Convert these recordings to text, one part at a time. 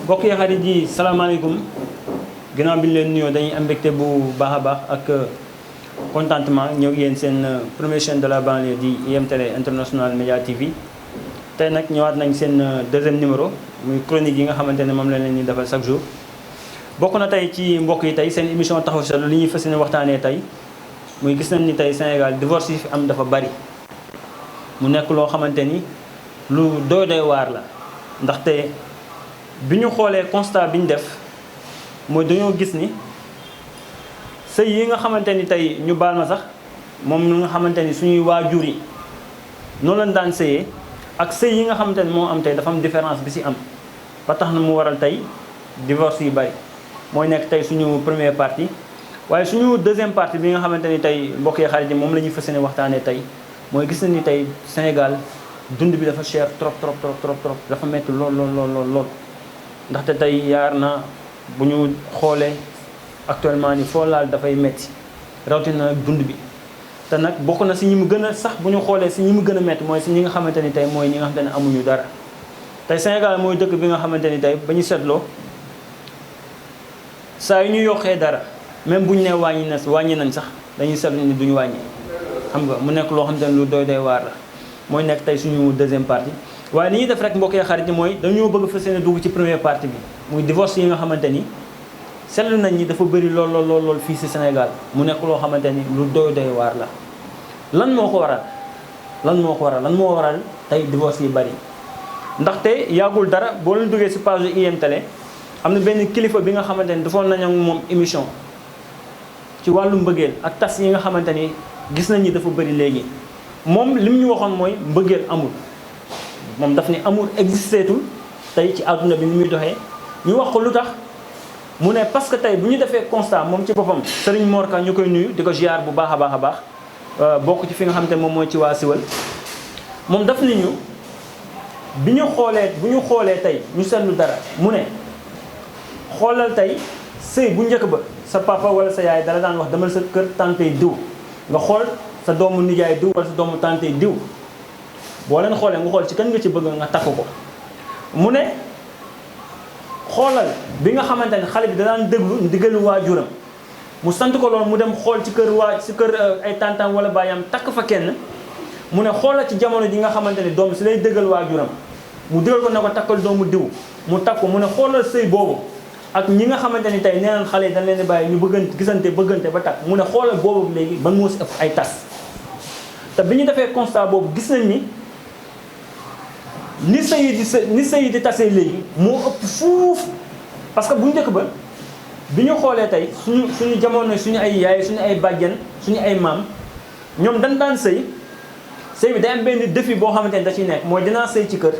mbokk yi xarit yi salaamaaleykum ginnaaw bi ñu leen nuyoo dañuy am mbégte bu baax a baax ak contentement ñëw yéen seen première chaîne de la banlieue di IM Télé International Média TV. tey nag ñëwaat nañ seen deuxième numéro muy chronique yi nga xamante ne moom la leen ñuy defal chaque jour. bokk na tey ci mbokk yi tey seen émission taxaw seetlu li ñuy fas yéene waxtaanee tey muy gis nañ ni tey Sénégal divorce yi fi am dafa bari mu nekk loo xamante ni lu doy waar la ndaxte. bi ñu xoolee constat bi ñu def mooy dañoo gis ni sëy yi nga xamante ni tey ñu baal ma sax moom lu nga xamante ni suñuy waajur yi noonu lañ daan sëyee ak sëy yi nga xamante ni moo am tey dafa am différence bi ci am ba tax na mu waral tey divorce yu bari mooy nekk tey suñu première partie. waaye suñu deuxième partie bi nga xamante ni tey mbokk yi xarit yi moom la ñuy fas yéene waxtaanee tey mooy gis nañ ni tey Sénégal dund bi dafa cher trop dafa metti lool. ndaxte tey yaar na bu ñu xoolee actuellement ni foo laal dafay metti rawatina dund bi te nag bokk na si ñi mu gën a sax bu ñu xoolee si ñi mu gën a metti mooy si ñi nga xamante ni tey mooy ñi nga xamante ne amuñu dara. tey Sénégal mooy dëkk bi nga xamante ni tey ba ñu seetloo saa yu ñu yokkee dara même bu ñu nee wàññi nañ sax dañuy seetlu ni duñu wàññi xam nga mu nekk loo xamante ne lu doy waar la mooy nekk tey suñu deuxième partie. waaye li ñuy def rek mbokk yi xarit yi mooy dañoo bëgg fas yéene dugg ci première partie bi muy divorce yi nga xamante ni seetlu nañ ni dafa bëri lool fii ci Sénégal mu nekk loo xamante ni lu doy waar la. lan moo ko waral tey divorce yi bëri ndaxte yàggul dara boo leen duggee ci page IM Télé am na benn kilifa bi nga xamante ni defoon nañ ak moom émission ci wàllu mbëggeel ak tas yi nga xamante ni gis nañ ni dafa bëri léegi moom li mu ñu waxoon mooy mbëggeel amul. moom daf ni amour existeetul tey ci àdduna bi ni muy doxee ñu wax ko lu tax mu ne parce que tey bu ñu defee constat moom ci boppam Serigne Mor Ka ñu koy nuyu di ko ziar bu baax a baax bokk ci fi nga xamante ne moom mooy ci waa Siwal moom daf ni ñu bu ñu xoolee tey ñu seetlu dara mu ne xoolal tey sëy bu njëkk ba sa papa wala sa yaay dala daan wax demal sa kër tantey diw nga xool sa doomu nijaay diw wala sa doomu tantey diw boo leen xoolee nga xool ci kan nga ci bëgg nga takk ko mu ne xoolal bi nga xamante ne xale bi danaan déglu ndigalu waajuram mu sant ko loolu mu dem xool ci kër ay tantam wala baayam takk fa kenn mu ne xoolal ci jamono ji nga xamante ne doom si lay déggal waajuram mu digal ko ne ko takkal doomu diw mu takk ko mu ne xoolal sëy boobu ak ñi nga xamante ni tey nee nañ xale yi dañ leen di bàyyi ñu bëggante ba takk mu ne xoolal boobu léegi ban moo si ëpp ay tas te bi ñu defee constat boobu gis nañ ni ni sëy yi di tasee léegi moo ëpp fuuf parce que bu njëkk ba bi ñu xoolee tey suñu jamono suñu ay yaay suñu ay bàjjen suñu ay maam ñoom dañ daan sëy bi day am benn défi boo xamante ni da ciy nekk mooy dinaa sëy ci kër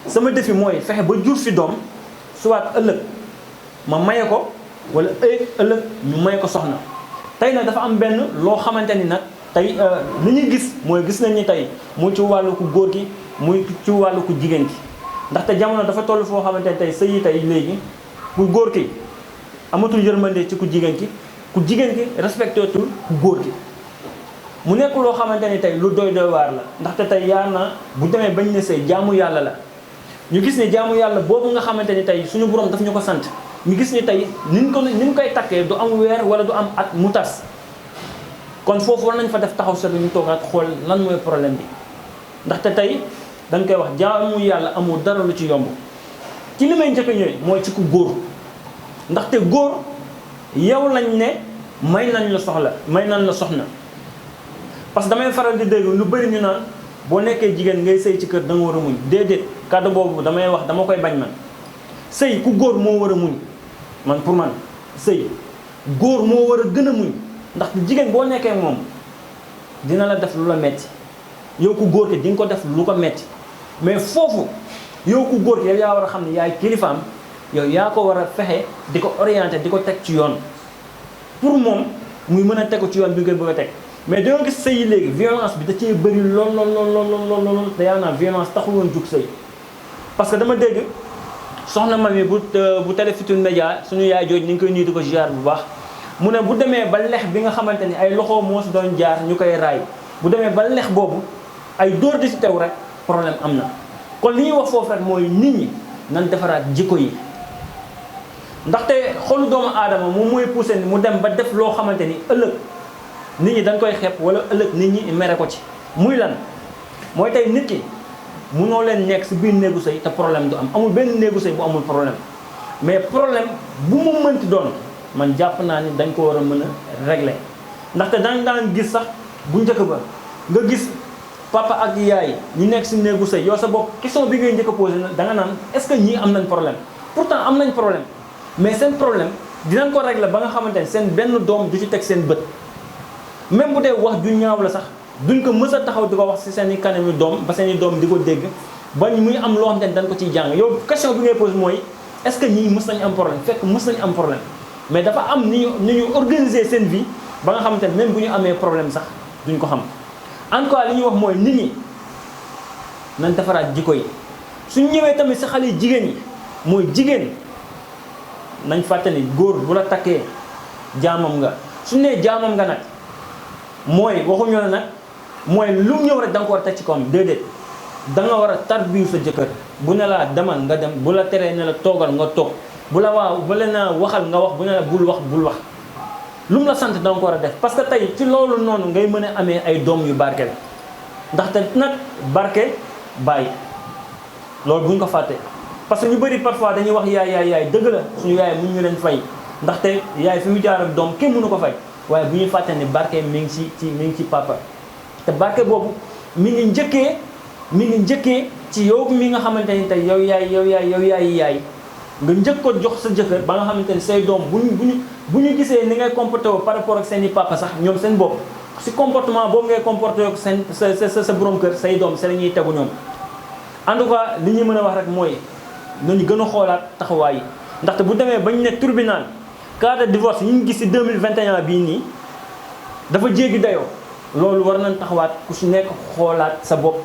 sama défi mooy fexe ba jur fi doom soit ëllëg ma maye ko wala ëllëg ñu maye ko soxna tey nag dafa am benn loo xamante ni nag tey li ñuy gis mooy gis nañ ni tey mu ci wàllu ku góor gi muy ci wàllu ku jigéen ki ndaxte jamono dafa toll foo xamante ne tey sëy yi tey léegi ku góor ki amatul yërmande ci ku jigéen ki respecté tul ku góor ki mu nekk loo xamante ni tey lu doy waar la ndaxte tey yaar na bu demee bañ ne sëy jaamu yàlla la ñu gis ne jaamu yàlla boobu nga xamante ni tey suñu borom daf ñu ko sant ñu gis ni tey ni ñu koy takkee du am weer wala du am at mu tas kon foofu war nañ fa def taxaw seetlu ñu toogaat xool lan mooy problème bi ndaxte tey dañ koy wax jaamu yàlla amul dara lu ci yomb ci li may njëkk a ñëwee mooy ci ku góor ndaxte góor yow lañ ne may nañ la soxna parce que damay faral di dégg lu bëri ñu naan boo nekkee jigéen ngay sëy ci kër da nga war a muñ déedéet kàddu boobu dama koy bañ man sëy ku góor moo war a muñ man pour man sëy góor moo war a gën a muñ ndaxte jigéen boo nekkee moom dina la def lu la metti yow ku góor ki di nga ko def lu ko metti mais foofu yow ku góor ki yow yaa war a xam ne yaay kilifaam yow yaa ko war a fexe di ko orienté di ko teg ci yoon pour moom muy mën a tegu ci yoon bi nga bëgg a teg mais dañoo gis sëy yi léegi violence bi da cee bëri lool te yaa naa violence taxul woon jug sëy parce que dama dégg soxna mami bu Télé Futurs Médias suñu yaay jooju ñu ngi koy nuyu di ko ziar bu baax mu ne bu demee ba lex bi nga xamante ni ay loxo moo si doon jaar ñu koy raay bu demee ba lex boobu ay dóor di si tew rek problème am na kon li ñuy wax foofu rek mooy nit ñi nan defaraat jikko yi ndaxte xolu doomu aadama moom mooy poussé mu dem ba def loo xamante ni ëllëg nit ñi dañ koy xeeb wala ëllëg nit ñi mere ko ci. muy lan mooy tey nit ki munoo leen nekk si biir néegu sëy te problème du am, amul benn néegu sëy bu amul problème, mais problème bu mu mënti doon man jàpp naa ni dañ ko war a mën a régler. ndaxte daan gis sax bu njëkk ba nga gis papa ak yaay ñu nekk si néegu sëy yow sa bopp question bi ngay njëkk a posé da nga naan est-ce que ñii am nañ problème. Pourtant am nañ problème, mais seen problème dinañ ko régler ba nga xamante ne seen benn doom du ci teg seen bët, même bu dee wax ju ñaaw la sax duñ ko mës a taxaw di ko wax si seen i kanami doom ba seen i doom di ko dégg ba muy am loo xamante ne dañ ko ciy jàng. Yow question bi ngay posé mooy est-ce que ñii mës nañu am problème, fekk mës nañu am problème, mais dafa am ni ñu organiser seen vie ba nga xamante ne même bu ñu amee problème sax duñ ko xam. En tout cas li ñuy wax mooy nit ñi nañ defaraat jikko yi. suñ ñëwee tamit si xale yi jigéen yi mooy jigéen nañ fàtte ni góor bu la takkee jaamam nga. suñ nee jaamam nga nag mooy waxuñu la nag mooy lu ñëw rek da nga ko war a teg ci kawam, déedéet da nga war a tarbiyu sa jëkkër. bu ne laa demal nga dem, bu la teree ne la toogal nga toog, bu la naa waxal nga wax, bu ne la bul wax bul wax. lu mu la sant da nga ko war a def, parce que tey ci loolu noonu ngay mën a amee ay doom yu barkeel. ndaxte nag barke bàyyi loolu bu ñu ko fàtte, parce que ñu bëri parfois dañuy wax yaay dëgg la suñu yaay mun ñu leen fay, ndaxte yaay fi mu jaar ak doom kenn mënu ko fay, waaye bu ñuy fàtte ne barke mi ngi ci papa. te barke boobu mi ngi njëkkee ci yow mi nga xamante ni tey yow yaay nga njëkk ko jox sa jëkkër ba nga xamante ni say doom bu ñu gisee ni ngay comporté woo par rapport ak seen i papa sax ñoom seen bopp si comportement boobu ngay comporté woo seen sa borom kër, say doom sa la ñuy tegu ñoom. En tout cas li ñuy mën a wax rek mooy nañu gën a xoolaat taxawaay yi, ndaxte bu demee ba ñu ne tribunal cas de divorce yi ñu gis si 2021 bii nii dafa jéggi dayoo. loolu war nañ taxawaat ku si nekk xoolaat sa bopp,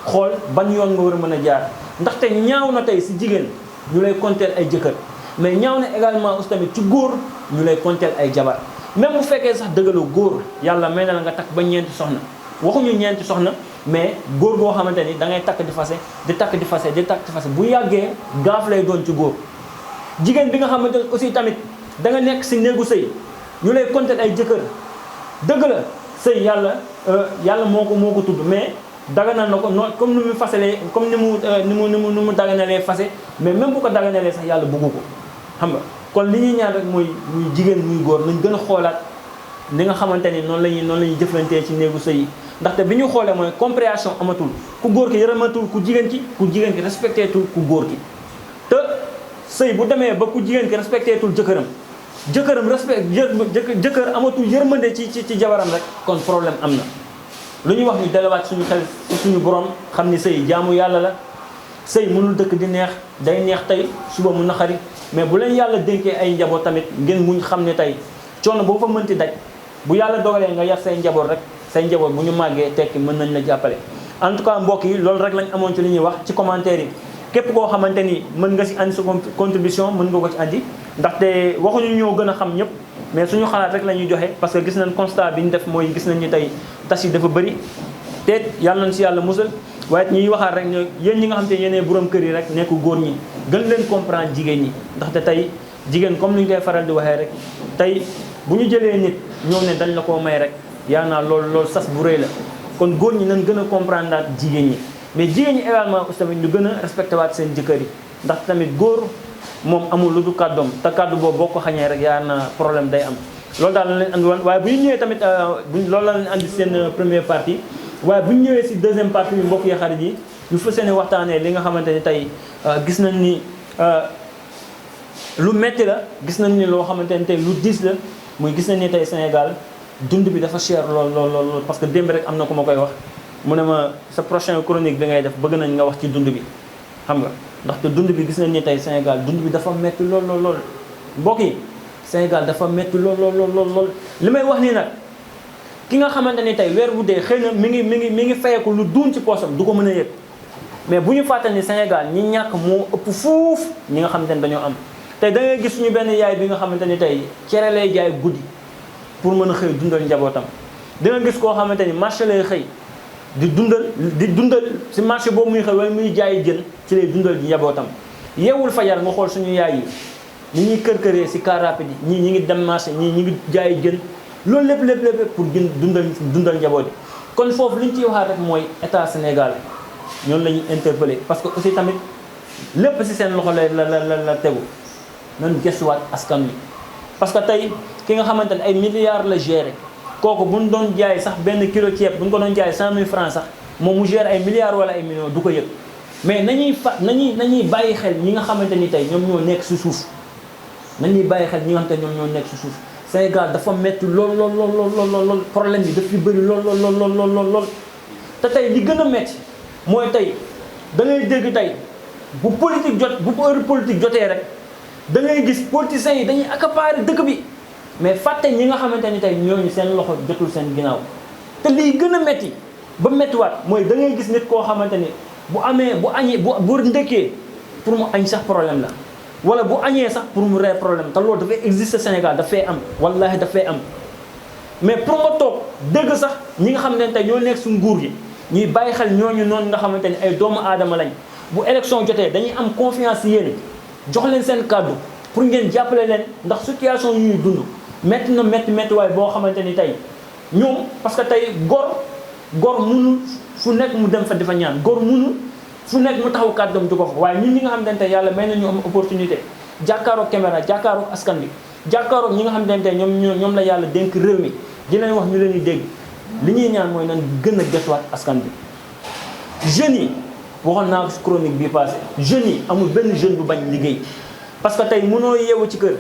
xool ban yoon nga war a mën a jaar. ndaxte ñaaw na tey si jigéen ñu lay konteel ay jëkkër, mais ñaaw na également aussi tamit ci góor ñu lay konteel ay jabar. même bu fekkee sax dëggaloo góor yàlla may na la nga takk ba ñeenti soxna, waxuñu ñeenti soxna, mais góor goo xamante ni da ngay takk di fase di takk di fase bu yàggee gaaf lay doon ci góor. jigéen bi nga xamante ne aussi tamit da nga nekk si néegu sëy ñu lay konteel ay jëkkër, dëgg la sëy yàlla moo ko tudd, mais daganal na ko noonu comme ni mu fasalee comme ni mu daganalee fase, mais même bu ko daganalee sax yàlla bëggu ko, xam nga. kon li ñuy ñaan rek mooy muy jigéen muy góor nañ gën a xoolaat li nga xamante ni noonu la ñuy jëflantee ci néegu sëy yi. ndaxte bi ñu xoolee mooy compréhension amatul, ku góor ki yërëmatul ku jigéen ki respecté tul ku góor ki. te sëy bu demee ba ku jigéen ki respecté tul jëkkër amatul yërmande ci jabaram rek, kon problème am na. lu ñuy wax ñu delewaat suñu xel ci suñu borom xam ni sëy jaamu yàlla la. sëy mënul dëkk di neex, day neex tey suba mu naqari, mais bu leen yàlla dénkee ay njaboot tamit ngeen muñ xam ne tey coono boo fa mënti daj bu yàlla dogalee nga yar say njaboot rek, say njaboot bu ñu màggee tekki mën nañ la jàppale. En tout cas mbokk yi loolu rek lañ amoon ci li ñuy wax ci commentaire yi. képp koo xamante ni mën nga si andi sa contribution mën nga ko ci andi, ndaxte waxuñu ñoo gën a xam ñëpp, mais suñu xalaat rek la ñuy joxe, parce que gis nañ constat bi ñu def mooy gis nañ ni tey tas yi dafa bëri te yàlla nañ si yàlla musal. waaye ñuy waxaat rek ne yéen ñi nga xam te yéenee borom kër yi rek nekk góor ñi gën leen comprendre jigéen ñi, ndaxte tey jigéen comme ni ñu koy faral di waxee rek, tey bu ñu jëlee nit ñoo ne dañ la koo may rek yaa naa loolu sas bu rëy la. kon góor ñi nañ gën a comprendre daal jigéen ñi, mais jigéen ñi également aussi tamit ñu gën a respecté waat seen jëkkër yi, ndax tamit góor moom amul lu du kàddoom, te kàddu boobu boo ko xañee rek yaa na problème day am. loolu daal la leen andi woon, waaye bu ñu ñëwee tamit loolu la leen andi seen première partie. waaye bu ñu ñëwee si deuxième partie bi mbokk yi xarit yi ñu fas yéene waxtaanee li nga xamante ni tey gis nañ ni lu metti la, gis nañ ni loo xamante ni tey lu diis la, muy gis nañ ni tey Sénégal dund bi dafa cher lool. parce que démb rek am na ku ma koy wax mu ne ma sa prochaine chronique bi ngay def bëgg nañ nga wax ci dund bi, xam nga. ndaxte dund bi gis nañ ni tey Sénégal dund bi dafa metti lool mbokk yi Sénégal dafa metti lool. li may wax nii nag ki nga xamante ni tey weer bu dee xëy na mi ngi fayeeku lu duun ci poosam du ko mën a yëg, mais bu ñu fàttali ni Sénégal ñi ñàkk moo ëpp fuuf ñi nga xamante ni dañoo am. tey da ngay gis suñu benn yaay bi nga xamante ni tey cere lay jaay guddi pour mën a xëy dundal njabootam. da nga gis koo xamante ni marché lay xëy di dundal si marché boobu muy xëy wala muy jaayi jën ci lay dundal njabootam. yeewul fajar nga xool suñu yaay yi ni ñuy kër-këree si car rapide yi ñii ñi ngi dem marché ñii ñi ngi jaay jën loolu lépp pour gën dundal njaboot yi kon foofu li ñu ciy waxaat rek mooy état Sénégal ñoom la ñuy interpellé parce que aussi tamit lépp si seen loxo la tegu nañ gëstuwaat askan wi parce que tey ki nga xamante ne ay milliards la géré kooku bu ñu doon jaay sax benn kilo ceeb bu ñu ko doon jaay 100 000 francs sax moom mu géré ay milliards wala ay millions du ko yëg mais nañuy bàyyi xel ñi nga xamante ni tey ñoom ñoo nekk si suuf nañuy bàyyi xel ñi nga xamante ne ñoom ñoo nekk si suuf Sénégal dafa metti lool problème bi daf fi bëri lool te tey li gën a metti mooy tey da ngay dégg tey bu heure politique jotee rek da ngay gis politiciens yi dañuy accaparer dëkk bi mais fàtte ñi nga xamante ni tey ñooñu seen loxo jotul seen ginnaaw te lii gën a metti ba mettiwaat mooy da ngay gis nit koo xamante ni bu añee bu ndëkkee pour mu añ sax problème la wala bu añee sax pour mu reer problème te loolu dafay exister Sénégal dafay am wallahi dafay am mais pour nga toog dëgg sax ñi nga xamante ne tey ñoo nekk su nguur gi ñuy bàyyi xel ñooñu noonu nga xamante ni ay doomu aadama lañ bu élection jotee dañuy am confiance yéen jox leen seen kàddu pour ngeen jàppale leen ndax situation yu ñuy dund métti na métti waaye boo xamante ni tey ñoom parce que tey gor mënul fu nekk mu dem fa di fa ñaan gor mënul fu nekk mu taxaw kàddoom di ko fa waaye ñun ñi nga xamante ne tey yàlla may na ñu am opportunité jàkkaaroog caméra jàkkaaroog askan bi jàkkaaroog ñi nga xamante ne tey ñoom la yàlla dénk réew mi di leen wax ñu leen di dégg li ñuy ñaan mooy nan gën a gëstuwaat askan bi jeunes yi waxoon naa ko si chronique bii passé jeunes yi amul benn jeune bu bañ liggéey parce que tey mënoo yeewu ci kër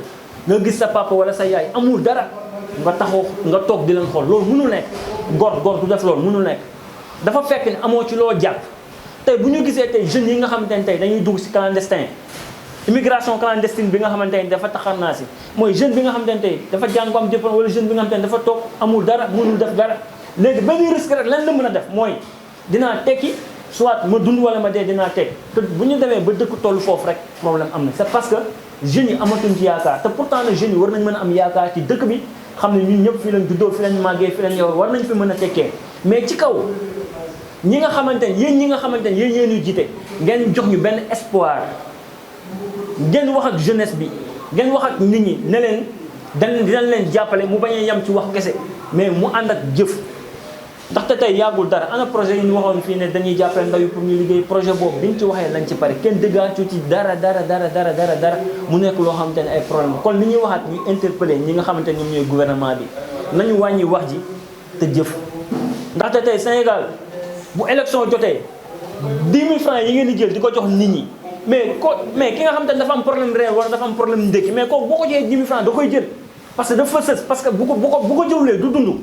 nga gis sa papa wala sa yaay amul dara nga taxaw nga toog di leen xool loolu mënul nekk gor du def loolu mënul nekk dafa fekk ne amoo ci loo jàpp tey bu ñu gisee tey jeunes yi nga xamante ne tey dañuy dugg si clandestin immigration clandestine bi nga xamante ne dafa taxar naa si mooy jeune bi nga xamante ne tey dafa jàng am diplôme wala jeune bi nga xamante ne dafa toog amul dara mënul def dara léegi benn risque rek lan la mën a def mooy dinaa tekki soit ma dund wala ma dee dinaa tekki te bu ñu demee ba dëkk tollu foofu rek problème am na c'est parce que jeunes yi amatuñ ci yaakaar te pourtant nag jeunes yi war nañ mën a am yaakaar ci dëkk bi xam ne ñun ñëpp fi lañ juddoo fi lañ màggee fi lañ yow war nañ fi mën a tekkee mais ci kaw ñi nga xamante ne yéen ñi nga xamante ne yéen ñu jiite ngeen jox ñu benn espoir ngeen wax ak jeunesse bi ngeen wax ak nit ñi ne leen dinañ leen jàppale mu bañ a yem ci wax kese mais mu ànd ak jëf ndaxte tey yàggul dara ana projet yi ñu waxoon fii ne dañuy jàppale ndaw yi pour ñu liggéey projet boobu biñ ci waxee lañ ci pare kenn dëggaatu ci dara mu nekk loo xamante ne ay problème kon li ñuy waxaat ñu interpeller ñi nga xamante ne ñoom ñooy gouvernement bi nañu wàññi wax ji te jëf ndaxte tey Sénégal bu élection jotee 10 000 francs yi ngeen di jël di ko jox nit ñi mais ki nga xamante ne dafa am problème réel wala dafa am problème ndékki mais kooku boo ko joxee 10 000 francs da koy jël parce que dafa sës parce que bu ko jëlulee du dund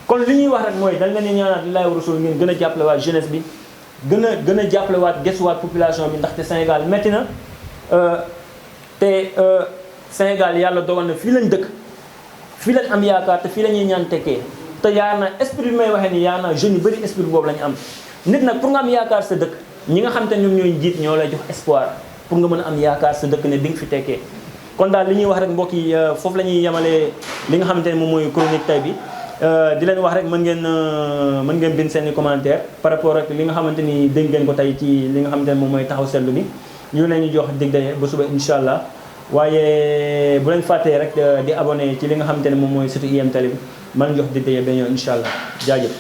kon li ñuy wax rek mooy dañ leen di ñaanaat lillahi wa rasul ngeen gën a jàppale waat jeunesse bi gën a jàppale waat gëstuwaat population bi ndaxte Sénégal métti na te Sénégal yàlla dogal na fii lañ dëkk fii lañ am yaakaar te fii la ñuy ñaan tekkee te yaar naa esprit bi may waxee ni yaar naa jeunes yu bëri esprit boobu la ñu am nit nag pour nga am yaakaar sa dëkk ñi nga xam te ñoom ñooy njiit ñoo lay jox espoir pour nga mën a am yaakaar sa dëkk ne di nga fi tekkee kon daal li ñuy wax rek mbokk yi foofu la ñuy yemalee li nga xamante ne moom mooy chronique tay bi di leen wax rek mën ngeen bind seen i commentaire par rapport ak li nga xamante ni dégg ngeen ko tey ci li nga xamante ne moom mooy taxaw seetlu bi ñu leen ñu jox dig daje ba suba incha allah waaye bu leen fàttee rek di abonné ci li nga xamante ne moom mooy surtout IM Télé bi mën jox dig daje ba ñëw incha allah jaajëf